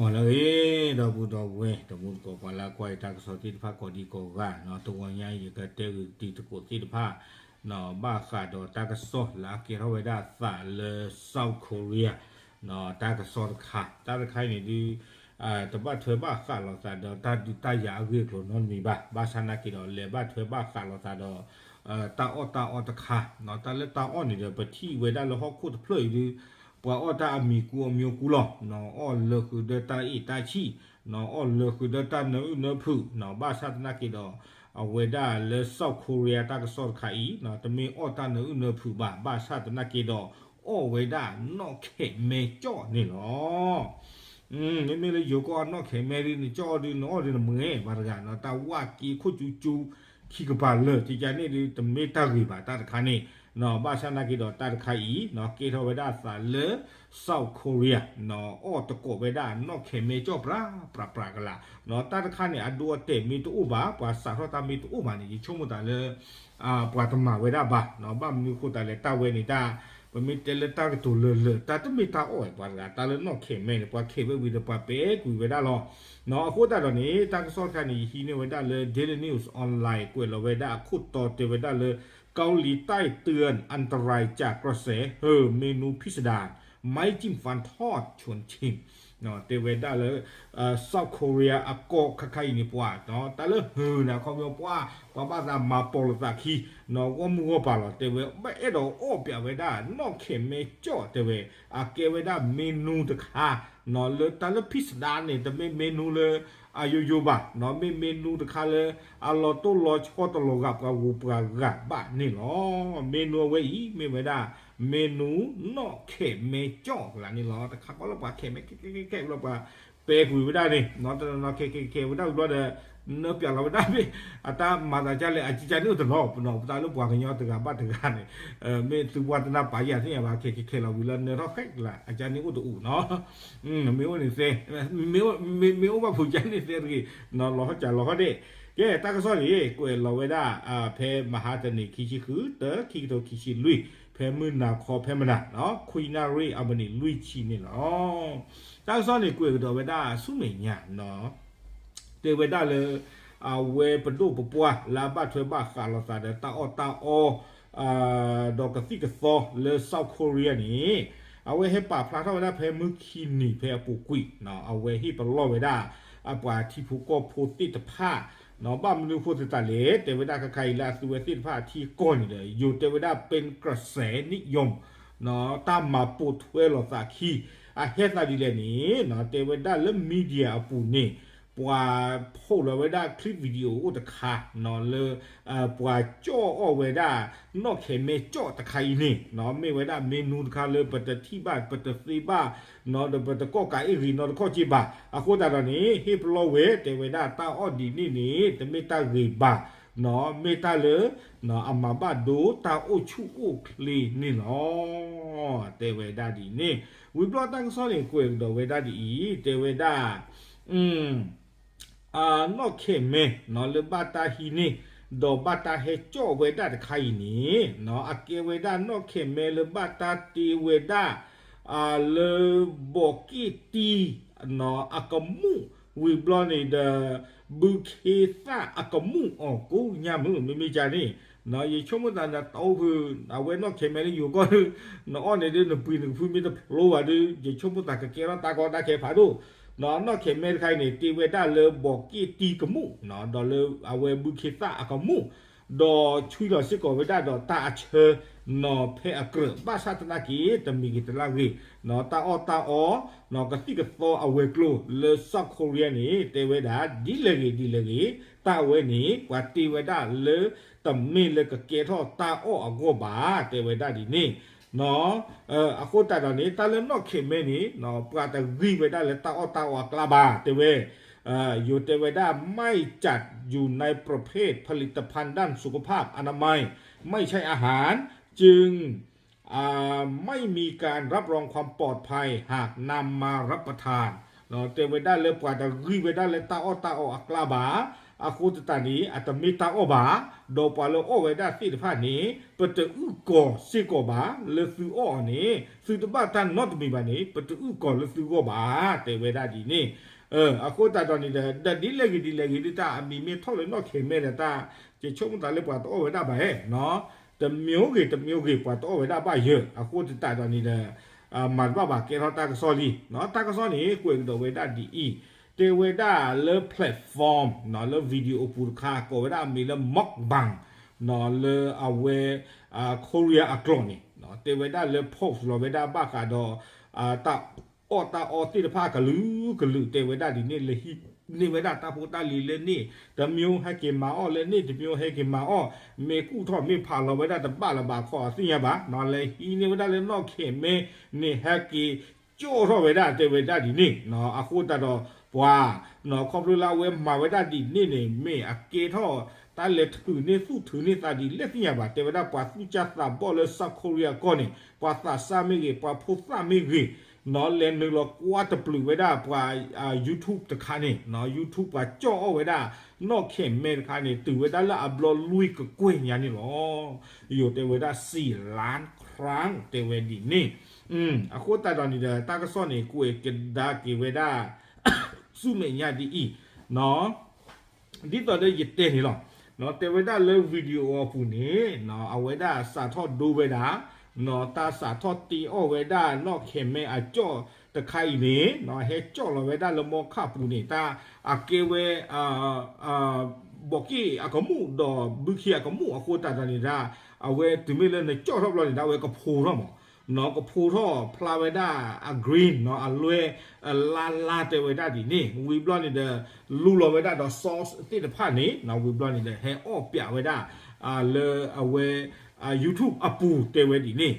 မ့ၢ်လၢအဂ့ၤ ဒီပုၢ်ဒီဝဲၢ် တံၤသကိးပှၤလၢကွၢ်ယတၢ်ကစီၣ်သ့ၣ်တဖၣ်ကိးဒံကိးဂၤနီၤ, တဂီၤညါအံၤ ယကတဲဂုာ်တံၤသကိးသ့ၣ်တဖၣ်နီၤ, ဘၣ်ဃးဒီးတၢ်ကစီၣ်လၢအကဲထီၣ်ဝဲဒၣ်အသးလၢ South Korea နီၤ, တၢ်ကစီၣ်တခါ, တၢ်တခါအံၤန့ၣ်ဒုး တဘၣ်ထွဲဘၣ်ဃးလိာ်သးဒီးတၢ်ဒုးတၢ်ယၤအဂ့ၢ်အကျိၤနီတမံၤဘၣ်. ဘၣ်ဆၣ်နာ်က့ဒီး လဲၤဘၣ်ထွဲဘၣ်ဃးလိာ်သးဒီး တၢ်အီၣ်တၢ်အီတခါနီၤ, တၢ်လၢတၢ်အီၣ်န့ၣ်ဒီး ပထံၣ်ဝဲဒၣ်လၢဟီၣ်ခိၣ်တဖျၢၣ်အံၤဒုး ပှၤအီၣ်တၢ်အမံၤကူအမံၤကူလီၤနီၤ, အီၣ်လၢဃုာ်ဒီးတၢ်အ့ၣ်တၢ်ဆံၣ်နီၤ, အီၣ်လၢဃုာ်ဒီးတၢ်နၢအုၣ်နၢဖုးနီၤ, ဘၣ်ဆၣ်သနာ်က့ဒီး အဝဲဒၣ်လၢ South Korea တၢ်ကစီၣ်တခါအံၤနီၤ, တမ့ၢ်အီၣ်တၢ်နၢအုၣ်နၢဖုးဘၣ်, ဘၣ်ဆၣ်သနာ်က့ဒီး အီၣ်ဝဲဒၣ်နီၣ်ခဲးမဲကၠီၣ်န့ၣ်လီၤ. မ့မ့ၢ်လၢယိၤကီၢ်အနီၣ်ခဲးမဲဒုး နကၠီၣ်ဒုး နအီၣ်ဒုးနမ့ၢ်ဘၣ်တဂၤနီၤ, တၢ်ဝၣ်က့ခိၣ်ကၠူကၠူ ခံကပၤလၢာ် ကကန့ၣ်ဒုး တမ့ၢ်တၢ်ဂ့ၤဘၣ်တၢ်တခါန့ၣ်နီၤ, ဘၣ်ဆၣ်နာ်က့ဒီးတၢ်တခါအံၤနီၤ ကဲထီၣ်ဝဲဒၣ်အသးလၢ South Korea နီၤ, အီၣ်တကိးဝဲဒၣ်နီၣ်ခဲးမဲကၠီၣ်ပြးပြးပြးကလာ်နီၤ, တၢ်တခါန့ၣ် အဒိအတဲာ်မ့ၢ်တအိၣ်ဘၣ်, ပှၤစးထီၣ်တၢ်မ့ၢ်တအိၣ်ဘၣ်န့ၣ် ယဆိကမိၣ်သးလၢ ပှၤတမၤဝဲဒၣ်ဘၣ်နီၤ, ဘၣ်မနုၤအဃိသတးလဲၣ် တၢ်ဝဲန့ၣ်တၢ် ပမ့ၢ်တဲလၢတၢ်ကတိၤလၢာ်လၢာ် တၢ်တမ့ၢ်တၢ်အီၣ်ဝဲပှၤတဂၤ, တၢ်လၢနီၣ်ခဲးမဲန့ၣ် ပှၤခဲးဝဲဝံၤဒီးပှၤပဲာ်ကွံာ်ဝဲဒၣ်လီၤနီၤ. အဃိသတးဒီးန့ၣ် တၢ်ကစီၣ်တခါန့ၣ် ယဟံးန့ၢ်ဝဲဒၣ်လၢ Daily News Online ကွဲးလီၤဝဲဒၣ်အခိၣ်တီတဲဝဲဒၣ်လၢ เกาหลีใต้เตือนอันตรายจากกระแสหือเมนูพิสดาร ไม้จิ้มฟันทอดชวนชิม တဲဝဲဒၣ်လၢ South Korea အကီၢ်ခါခါအံၤန့ၣ် ပှၤ တၢ်လၢဟုၣ်န့ၣ် အခီပညီပှၤ ပှၤဘၣ်သးမၤပိာ်လိာ်သးခံ ဂီၢ်မုၢ်ဂီၢ်ပၤလီၤ, တဲဝဲဘၣ်အဲၣ်ဒိးအီၣ်ပၠးဝဲဒၣ် နီၣ်ခဲးမဲကၠီၣ်တဲဝဲ အကဲဝဲဒၣ် menu တခါ လၢတၢ်လၢ พิสดาร န့ၣ် တမ့ၢ် menu လၢအယိယိဘၣ်နီၤ, မ့ၢ် menu တခါလၢ အလီၤတိၢ်လီၤဆီတလီၤဂာ်ပှၤဂုၤပှၤဂၤဘၣ်န့ၣ်လီၤ. menu အဝဲအံၤ မ့ၢ်ဝဲဒၣ် menu နီၣ်ခဲးမဲကၠီၣ်ကလးန့ၣ်လီၤ. တခါဃီလၢပှၤခဲးမဲ ခဲးခဲးခဲးခဲး လၢပှၤပဲာ်ကွံာ်ဝဲဒၣ်န့ၣ်နီၤ, တနီၤနီၤ ခဲးခဲးခဲးဝဲဒၣ်ဝံၤဘျီဒီး နၢပၠးလီၤဝဲဒၣ်မ့ၢ် အတၢ်မၤသးဒ်လဲၣ် အကကန့ၣ်အိၣ်တနီၤနီၤ, ပသးလၢပှၤကညီတဂၤဘၣ်တဂၤန့ၣ် မ့ၢ်သုပှၤတနၢ်ပာ်ယၤသ့ၣ်ညါဘၣ်, ခဲးခဲးခဲးလီၤဝံၤလၢနၢထီၣ်ဃဲးကလး အကန့ၣ်အိၣ်တအိၣ်နီၤ, မ့ၢ်အိၣ်န့ၣ်သ့, မ့ၢ်အိၣ်ဘၣ်ဖုးကန့ၣ်သ့တဂ့ၤ, လီၤဟီၣ်ကးလီၤဟီၣ်ဒ့ၣ်. ကဲ တၢ်ကစီၣ်န့ၣ် ကွဲးလီၤဝဲဒၣ် ဖဲမဟါတနံၤ ခံဆံဃု တၢ ခံကထိခံဆံလွံၢ် ဖဲမုၢ်နၤခီ ဖဲမနၤ ခွံနၣ်ရံၣ်အမံးနံးလွံၢ်ဆံန့ၣ်လီၤ. တၢ်ကစီၣ်န့ၣ် ကွဲးကဒီးဝဲဒၣ်ဆူမဲာ်ညါနီၤ, တဲဝဲဒၣ်လၢ အဝဲပဒိၣ်ပပှၢ်လၢအဘၣ်ထွဲဘၣ်ဃးလိာ်သးဒီးတၢ်အီၣ်တၢ်အီ ဒီးကသံၣ်ကသီလၢ South Korea န့ၣ် အဝဲဟဲပာ်ဖျါထီၣ်ဝဲဒၣ်ဖဲမုၢ်ခံနံၤဖဲအပူၤကွံာ်နီၤ, အဝဲဟ့ၣ်ပလီၢ်ဝဲဒၣ် အပှၤထံဖိကီၢ်ဖိသ့ၣ်တဖၣ်နီၤ, ဘၣ်မနုၤအဃိသတးလဲၣ်, တဲဝဲဒၣ်ခါခါအံၤလၢအသုဝဲသ့ၣ်တဖၣ်အထံအကီၢ်န့ၣ်ဒီး ယိၤတဲဝဲဒၣ် เป็นกระแสนิยมနီၤ, တၢ်မၤပိာ်ထွဲလိာ်သးခံ အဟဲသးဒ်လဲၣ်န့ၣ်နီၤ, တဲဝဲဒၣ်လၢ media အပူၤန့ၣ် ပှၤဖီၣ်လီၤဝဲဒၣ် clip video အိၣ်တခါနီၤ, လၢ ပှၤကၠီၣ်အီၣ်ဝဲဒၣ် နီၣ်ခဲးမဲကၠီၣ်တခါအံၤန့ၣ်နီၤ, မ့ၢ်ဝဲဒၣ် menu တခါလၢပတထံၣ်ဘၣ် ပတသ့ဘၣ်နီၤ, ဒီးပတကီၣ်ကးအ့ၣ်ဂ့ၤနီတခီၣ်က့ဘၣ်. အဃိသတးဒီးန့ၣ် ဟ့ၣ်ပလီၢ်ဝဲ တဲဝဲဒၣ်တၢ်အီၣ်ဒ်န့ၣ်န့ၣ် တမ့ၢ်တၢ်ဂ့ၤဘၣ်နီၤ, မ့ၢ်တၢ်လၢ အမၤဘၣ်ဒိတၢ်အိၣ်ဆူၣ်အိၣ်ချ့န့ၣ်လီၤ. တဲဝဲဒၣ်ဒ်န့ၣ်, ဝံၤဘျီတၢ်ကစီၣ်န့ၣ် ကွဲးကဒီးဝဲဒၣ်ဒ်အံၤ, တဲဝဲဒၣ် နီၣ်ခဲးမဲနီၤ လၢဘၣ်တၢ်ဟံးန့ၢ် ဒီးဘၣ်တၢ်ဟဲကၠီၣ်ဝဲဒၣ်တခါအံၤန့ၣ်နီၤ, အကဲဝဲဒၣ်နီၣ်ခဲးမဲလၢဘၣ်တၢ်တ့ဝဲဒၣ် လၢဘီးက့ၣ်တံ အကမူၣ် ဝံၤဘျီန့ၣ်ဒီး ဘုခ့သၣ်အကမူၣ်အီၤကိးညါမုၢ် မ့မ့ၢ်ကန့ၣ်နီၤ, ယဆိကမိၣ်သးနတအိၣ်ဖုး အဝဲနီၣ်ခဲးမဲလၢယိၤကီၢ်ဒုး နအီၣ်န့ၣ်ဒုး နပှံၤနကဖုမ့ၢ်တဖျိဘၣ်ဒုး ယဆိကမိၣ်သးကကဲထီၣ်တၢ်ကီတၢ်ခဲဖးဒိၣ် နီၣ်ခဲးမဲတခါအံၤန့ၣ် တ့ဝဲဒၣ်လၢဘီးက့ၣ်တံကမူၣ်နီၤ, ဒီးလၢအဝဲဘုခ့သၣ်အကမူၣ် ဒီးဆွံလီၤစ့ၢ်ကီးဝဲဒၣ်ဒီးတၢ်အဆၢနီၤဖဲအကြၢး, ဘၣ်ဆၣ်သနာ်က့ တမံၤဂ့ၤတလါဂ့ၤနီၤ, တၢ်အီၣ်တၢ်အီနီၤ ကသံၣ်ကသီအဝဲၤကျိၤလၢ South Korea န့ၣ် တဲဝဲဒၣ် ဒ်လဲၣ်ဂ့ၤဒ်လဲၣ်ဂ့ၤ တၢ်အဝဲန့ၣ် ပှၤတ့ဝဲဒၣ်လၢ တမ့ၢ်လၢကကဲထီၣ်တၢ်အီၣ်အဂီၢ်ဘၣ် တဲဝဲဒၣ်ဒ်န့ၣ်နီၤ. အဃိသတးဒီးန့ၣ် တၢ်လၢနီၣ်ခဲးမဲန့ၣ် ပှၤတဂံၢ်ဝဲဒၣ်လၢတၢ်အီၣ်တၢ်အီအကျါဘၣ် တဲဝဲ ယိၤတဲဝဲဒၣ် ไม่จัดอยู่ในประเภทผลิตภัณฑ์ด้านสุขภาพอนามัย ไม่ใช่อาหาร จึงไม่มีการรับรองความปลอดภัยหากนำมารับประทาน တဲဝဲဒၣ်လၢပှၤတဂံၢ်ဝဲဒၣ်လၢတၢ်အီၣ်တၢ်အီအကျါဘၣ် အဃိသတးန့ၣ် အတမ့ၢ်တၢ်အီၣ်ဘၣ်, ဒီးပှၤလၢအီၣ်ဝဲဒၣ်သ့ၣ်တဖၣ်န့ၣ် ပတအုၣ်ကီၤစ့ၢ်ကီးဘၣ်, လၢသုအီၣ်အီၤန့ၣ် သုတဘၣ်တၢ်နီတမံၤဘၣ်န့ၣ် ပတအုၣ်ကီၤလၢသုဂီၢ်ဘၣ် တဲဝဲဒၣ်ဒ်န့ၣ်. အဃိသတးဒီးန့ၣ်ဒီး ဒီးဒ်လဲၣ်ဂ့ၤဒ်လဲၣ်ဂ့ၤဒ်တၢ်အမံၤမ့ၢ်ထီၣ်လၢနီၢ်ခဲးမဲဒီးတၢ် ယဆိကမိၣ်သးလၢပှၤတအီၣ်ဝဲဒၣ်ဘၣ်ဧါ တမံၤဂ့ၤ တမံၤဂ့ၤ ပှၤတအီၣ်ဝဲဒၣ်ဘၣ်ယၢၤ အဃိသတးဒီးန့ၣ်ဒီး မၤတဘၣ်ဘၣ် ကဲထီၣ်တၢ်ကစီၣ်လံ. တၢ်ကစီၣ်န့ၣ် ကွဲးကဒီးဝဲဒၣ်ဒ်အံၤ, တဲဝဲဒၣ်လၢ platform လၢ video ပူၤတခါ ကိးဝဲဒၣ်အမံၤလၢ mukbang လၢအဝဲ Korea အကျိာ်န့ၣ် တဲဝဲဒၣ်လၢ post လီၤဝဲဒၣ်ဘၣ်ဃးဒီး တၢ်အီၣ်တၢ်အီသ့ၣ်တဖၣ်ကလုာ်ကလုာ် တဲဝဲဒၣ်ဒ်န့ၣ် လၢဟံးန့ၢ်ဝဲဒၣ်တၢ်ဖိတၢ်လံၤလၢန့ၣ် တမံၤဟဲက့ၤမၤအီၣ်လၢန့ၣ် တမံၤဟဲက့ၤမၤအီၣ် မ့ၢ်ကူၣ်ထီၣ်မ့ၢ်ဖးလီၤဝဲဒၣ်တဘၣ်လၢၤဘၣ်ခီအသ့ၣ်ညါဘၣ် လၢဟံးန့ၢ်ဝဲဒၣ်လၢနီၢ်ခဲးမဲန့ၣ် ဟဲက့ၤကၠီၣ်ထီၣ်ဝဲဒၣ် တဲဝဲဒၣ်ဒ်န့ၣ် အဃိသတးဒီးပှၤ ခီဖျိလၢအဝဲမၤဝဲဒၣ်ဒ်န့ၣ်န့ၣ် မ့ၢ်အကဲထီၣ်တၢ်လဲၤထုးန့ၢ်သူၣ်ထုးန့ၢ်သးဒ်လဲၣ်သ့ၣ်ညါဘၣ် တဲဝဲဒၣ်ပှၤသူၣ်စၢ်သးဘီၣ်လၢ South Korea ကီၢ်န့ၣ် ပှၤသးစၢ်မ့ၢ်ဂ့ၤ ပှၤဖိသၣ်မ့ၢ်ဂ့ၤ လဲၤနုာ်လီၤကွၢ်တပျုာ်ဝဲဒၣ်ပှၤ YouTube တခါန့ၣ် YouTube ပှၤကၠီၣ်အီၣ်ဝဲဒၣ် နီၢ်ခဲးမဲတခါန့ၣ် တုၤဝဲဒၣ်လၢအဘျီလွံၢ်ကကွဲၢ်ညါန့ၣ်လီၤ. ယိၤတဲဝဲဒၣ် စံလါခရၣ် တဲဝဲဒ်န့ၣ် အဃိသတးဒီးန့ၣ်ဒီး တၢ်ကစီၣ်န့ၣ် ကွဲးကဒါက့ၤဝဲဒၣ် ဆူမဲာ်ညါဒ်အံၤ ဒ်သိးဒီးယတဲန့ၣ်လီၤ. တဲဝဲဒၣ်လၢ video အပူၤန့ၣ် အဝဲဒၣ်စးထီၣ်ဒိဝဲဒၣ် တၢ်စးထီၣ်တ့အီၣ်ဝဲဒၣ်နီၢ်ခဲးမဲအကၠီၣ်တခါအံၤန့ၣ် ဟဲကၠီၣ်လီၤဝဲဒၣ်လၢမီခၣ်ပူၤန့ၣ် တၢ်အကဲဝဲ ဘီးက့ၣ်အကမူၣ်ဒီးဘုခ့အကမူၣ်အဃိသတးဒီးန့ၣ်ဒၣ် အဝဲတုၤမ့ၢ်လၢနကၠီၣ်ထီၣ်ဘျီန့ၣ်ဒၣ် အဝဲကဖိထီၣ်မး ကဖိထီၣ်ဖျါဝဲဒၣ်အ green အလွဲၢ် အလါလါတဲဝဲဒၣ်ဒ်န့ၣ် ဝံၤဘျီန့ၣ်ဒီး လူလီၤဝဲဒၣ်ဒီး sauce သ့ၣ်တဖၣ်န့ၣ် ဝံၤဘျီန့ၣ်ဒီး ဟဲအီၣ်ပၠးဝဲဒၣ် လၢအဝဲ YouTube အပူၤတဲဝဲဒ်န့ၣ်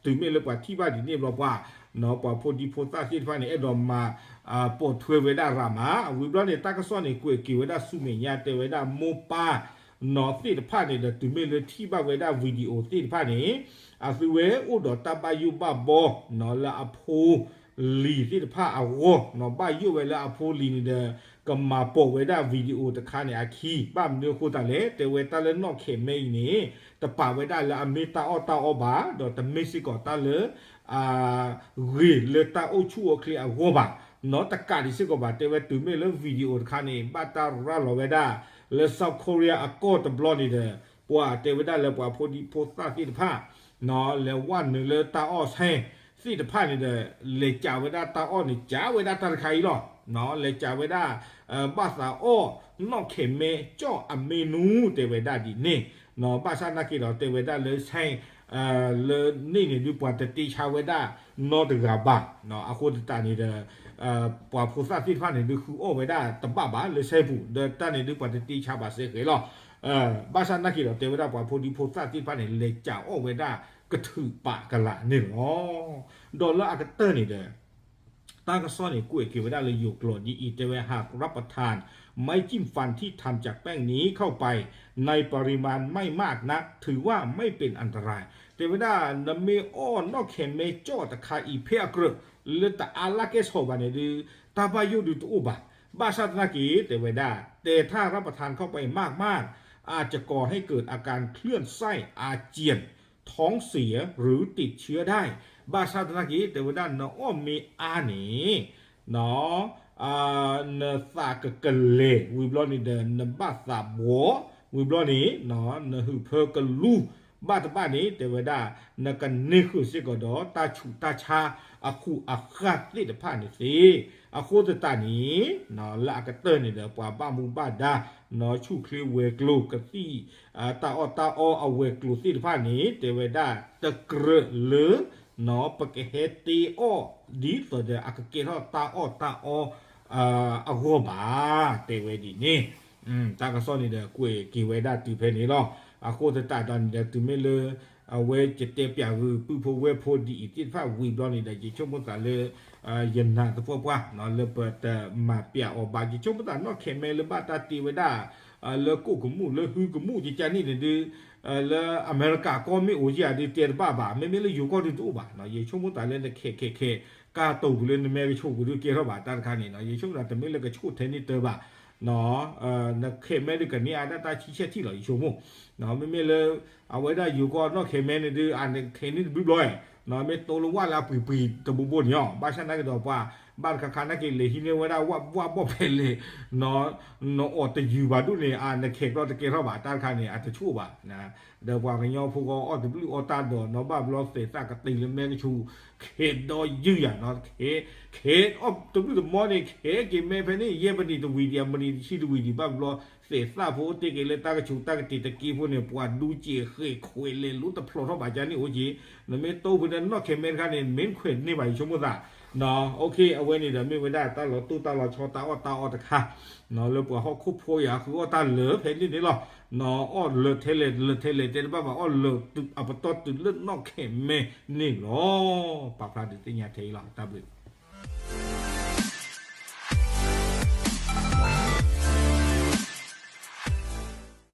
တုၤမ့ၢ်လၢပှၤထံၣ်ဘၣ်ဒ်န့ၣ်ဘျီပှၤ ပှၤဖိဒံဖိသၣ်သ့ၣ်တဖၣ်န့ၣ် အဲၣ်ဒိးမၤ ပိာ်ထွဲဝဲဒၣ်ရၤမး ဝံၤဘျီန့ၣ် တၢ်ကစီၣ်န့ၣ် ကွဲးက့ၤဝဲဒၣ်ဆူမဲာ်ညါတဲဝဲဒၣ်မိၢ်ပၢ် နီၢ်သ့ၣ်တဖၣ်န့ၣ်ဒီး တုၤမ့ၢ်လၢထံၣ်ဘၣ်ဝဲဒၣ် video သ့ၣ်တဖၣ်န့ၣ် အသုဝဲအိၣ်ဒီးတၢ်ဘၣ်ယိၣ်ဘၣ်ဘီ လၢအဖိလံၤသ့ၣ်တဖၣ်အဂီၢ် ဘၣ်ယိၣ်ဝဲလၢအဖိလံၤန့ၣ်ဒီး ကမၤပိာ်ဝဲဒၣ် video တခါန့ၣ်အခံ ဘၣ်မနုၤအဃိသတးလဲၣ် တဲဝဲတၢ်လၢနီၢ်ခဲးမဲအံၤန့ၣ် တပာ်ဝဲဒၣ်လၢအမ့ၢ်တၢ်အီၣ်တၢ်အီဘၣ် ဒီးတမ့ၢ်စ့ၢ်ကီးတၢ်လၢ ဂ့ၤလၢတၢ်အိၣ်ဆူၣ်အိၣ်ချ့အဂီၢ်ဘၣ် နီတကးဒံးစ့ၢ်ကီးဘၣ် တဲဝဲတုၤမ့ၢ်လၢ video တခါန့ၣ် ဘၣ်တၢ်ရၤလီၤဝဲဒၣ် လၢ South Korea အကီၢ်တဘျီန့ၣ်ဒီး ပှၤတဲဝဲဒၣ်လၢပှၤဖိဒံဖိသၣ်သ့ၣ်တဖၣ် လဲၤဝဲနုာ်လၢတၢ်အီၣ်ဆဲသ့ၣ်တဖၣ်န့ၣ်ဒီး လဲၤကးဝဲဒၣ်တၢ်အီၣ်န့ၣ် ကးဝဲဒၣ်တၢ်တခါအံၤလီၤ. လဲၤကးဝဲဒၣ် ဘၣ်သးအီၣ်နီၢ်ခဲးမဲကၠီၣ်အမ့ၢ်နူ တဲဝဲဒၣ်ဒ်န့ၣ် ဘၣ်ဆၣ်နာ်က့ဒီးတဲဝဲဒၣ်လၢဆဲ လၢန့ၣ်န့ၣ်ဒုးပှၤတတ့ဆါဝဲဒၣ်နီတဂၤဘၣ်. အဃိသတးန့ၣ်ဒီး ပှၤဖိသၣ်သ့ၣ်တဖၣ်န့ၣ်ဒုးဃုအီၣ်ဝဲဒၣ်တဘၣ်ဘၣ်လၢဆဲပူၤ ဒီးတၢ်န့ၣ်ဒုးပှၤတတ့ဆါဘၣ်စဲဃဲလီၤ. ဘၣ်ဆၣ်နာ်က့ဒီးတဲဝဲဒၣ်ပှၤဖိဒံဖိသၣ်သ့ၣ်တဖၣ်န့ၣ် လဲၤကးအီၣ်ဝဲဒၣ်ကထုးပာ်ကလာ်န့ၣ်လီၤ. ဒီးလၢအကတၢၢ်န့ၣ်ဒီး တၢ်ကစီၣ်န့ၣ် ကွဲးက့ၤဝဲဒၣ်လၢယိၤကျိာ်ဒ်အံၤ တဲဝဲ หากรับประทานไม้จิ้มฟันที่ทำจากแป้งนี้เข้าไปในปริมาณไม่มากนัก ถือว่าไม่เป็นอันตราย တဲဝဲဒၣ် နမ့ၢ်အီၣ်နီၢ်ခဲးမဲကၠီၣ်တခါအံၤဖဲအကြၢး လၢတအါလၢကဲဆီၣ်ဘၣ်န့ၣ်ဒုး တၢ်ဘၣ်ယိၣ်ဒုးတအိၣ်ဘၣ်. ဘၣ်ဆၣ်သနာ်က့ တဲဝဲဒၣ် แต่ถ้ารับประทานเข้าไปมากๆ อาจจะก่อให้เกิดอาการคลื่นไส้อาเจียน ท้องเสีย หรือติดเชื้อได้ ဘၣ်ဆၣ်သနာ်က့ တဲဝဲဒၣ်နအီၣ်မ့ၢ်အါန့ၣ် နသးကကလဲၤ ဝံၤဘျီန့ၣ်ဒီး နဘၣ်သးဘှီ ဝံၤဘျီန့ၣ် နဟုးဖၢကလူ ဘၣ်တဘၣ်န့ၣ် တဲဝဲဒၣ် နကန့ၢ်ဃုာ်စ့ၢ်ကီးဒီး တၢ်ဆူးတၢ်ဆါအခိၣ်အဃၢ်သ့ၣ်တဖၣ်န့ၣ်သ့. အဃိသတးန့ၣ် လၢအကတၢၢ်န့ၣ်ဒီး ပှၤဘၣ်မူဘၣ်ဒါ ဆူၣ်ချ့ဝဲၤကျိၤ ကသံၣ် တၢ်အီၣ်တၢ်အီအဝဲၤကျိၤသ့ၣ်တဖၣ်န့ၣ် တဲဝဲဒၣ် တကြၢးလၢ ပကဟဲတ့အီၣ် ဒ်သိးဒီးအကကဲထီၣ်တၢ်အီၣ်တၢ်အီ အဂီၢ်ဘၣ် တဲဝဲဒ်န့ၣ်. တၢ်ကစီၣ်န့ၣ်ဒီး ကွဲးက့ၤဝဲဒၣ်တုၤဖဲန့ၣ်လီၤ. အဃိသတးဒီးန့ၣ်ဒီး တုၤမ့ၢ်လၢ အဝဲယတဲပၠးဂုာ် ပုၢ်ဖိဝဲၢ်ဖိဒ်အံၤသ့ၣ်တဖၣ်ဝံၤဘျီန့ၣ်ဒီး ယဆိကမိၣ်သးလၢ ယနာ်သပှၢ်ပှၢ် လၢပတမၤပၠးအီၤဘၣ်. ယဆိကမိၣ်သးနီၢ်ခဲးမဲလၢဘၣ်တၢ်တ့ဝဲဒၣ် လၢကိၣ်ကမူၣ် လၢဟုကမူၣ် ကကန့ၣ်န့ၣ်ဒုး လၢအမဲရကၤကီၢ်မ့ၢ်အိၣ်ကယၤဒုးတဲတဘၣ်ဘၣ်. မ့မ့ၢ်လၢယိၤကီၢ်ဒုးတအိၣ်ဘၣ်. ယဆိကမိၣ်သးလၢနခဲးခဲးခဲး ကါတိၤကွံာ်လၢနမဲကဆိးကွံာ်ဒုးကဲထီၣ်ဘၣ်တၢ်တခါန့ၣ် ယဆိကမိၣ်သးတမ့ၢ်လၢကဆိၣ်ထဲန့ၣ်တၢ်ဘၣ် နခဲးမဲဒုးကန့ၢ်အါဒၣ်တၢ်ဆံဆဲၣ်ထံၣ်လီၤ ယဆိကမိၣ်. မ့မ့ၢ်လၢ အဝဲဒၣ်ယိၤကီၢ်နီၣ်ခဲးမဲန့ၣ်ဒုး အနခဲးန့ၢ်တဘျုးဘျီ, မ့ၢ်တိလၢဝၣ်လၢအပှ့ၤပှ့ၤတဘိဘိန့ၣ်အီၤ ဘၣ်ဆၣ်နာ်က့ဒီးပှၤ ဘၣ်တခါခါနာ်က့လဲၤဟံးန့ၢ်ဝဲဒၣ်ဝၣ်ဘီၣ်ဖဲလဲၣ် နအီၣ်တယုၢ်ဘၣ်ဒိၣ်န့ၣ် အနခဲးကျီတကဲထီၣ်ဘၣ် တၢ်တခါန့ၣ် အတဆိၣ်ဘၣ်. ဒီးပှၤကညီဖိကအီၣ်တဘျုးအီၣ်တၢ်ဒီး နီၢ်ဘၣ်ဘျီသဲးသၣ်ကတ့ၤလၢမဲကဆူး ခဲးဒီးယုၢ်ယၤနီၤ, ခဲးအီၣ်တဘျုးတမီန့ၣ် ခဲးက့ၤမဲဖဲန့ၣ် ယဲၢ်မံးနံးတဝံၤဒံး အမံးနံးတဆံတဝံၤဒံး ဘၣ်ဘျီသဲးသၣ်ဖိအိၣ်တ့ၢ်က့ၤလၢတၢ်ကဆူးတၢ်ကတ့ၤတက့ဖိန့ၣ် ပှၤဒူက့ၤဃဲးခွဲးလဲၤလိတဖျိးထီၣ်ဘၣ်ကန့ၣ်အိၣ်က့ၤ. နမ့ၢ်တိၢ်ဖုဒီးနီၣ်ခဲးမဲတခါန့ၣ် မ့ၢ်နခွဲးန့ၢ်ဘၣ် ယဆိကမိၣ်သး. အဝဲန့ၣ်ဒီးမ့ၢ်ဝဲဒၣ်တၢ်လီၤတိၢ်တၢ်လီၤဆီတၢ်အီၣ်တၢ်အီတခါ လၢပှၤဟီၣ်ခိၣ်ဖိယၤဃုအီၣ်တၢ်လၢာ်ဖဲန့ၣ်န့ၣ်လီၤ. နအီၣ်လၢာ်ထဲလဲၣ်လၢာ်ထဲလဲၣ်တဲတဘၣ်ဘၣ် အီၣ်လၢာ်တုၤအပတီၢ်တုၤလၢနီၣ်ခဲးမဲန့ၣ်လီၤ. ပာ်ဖျါဒုးသ့ၣ်ညါထဲအံၤလီၤ တၢ်ဘျုး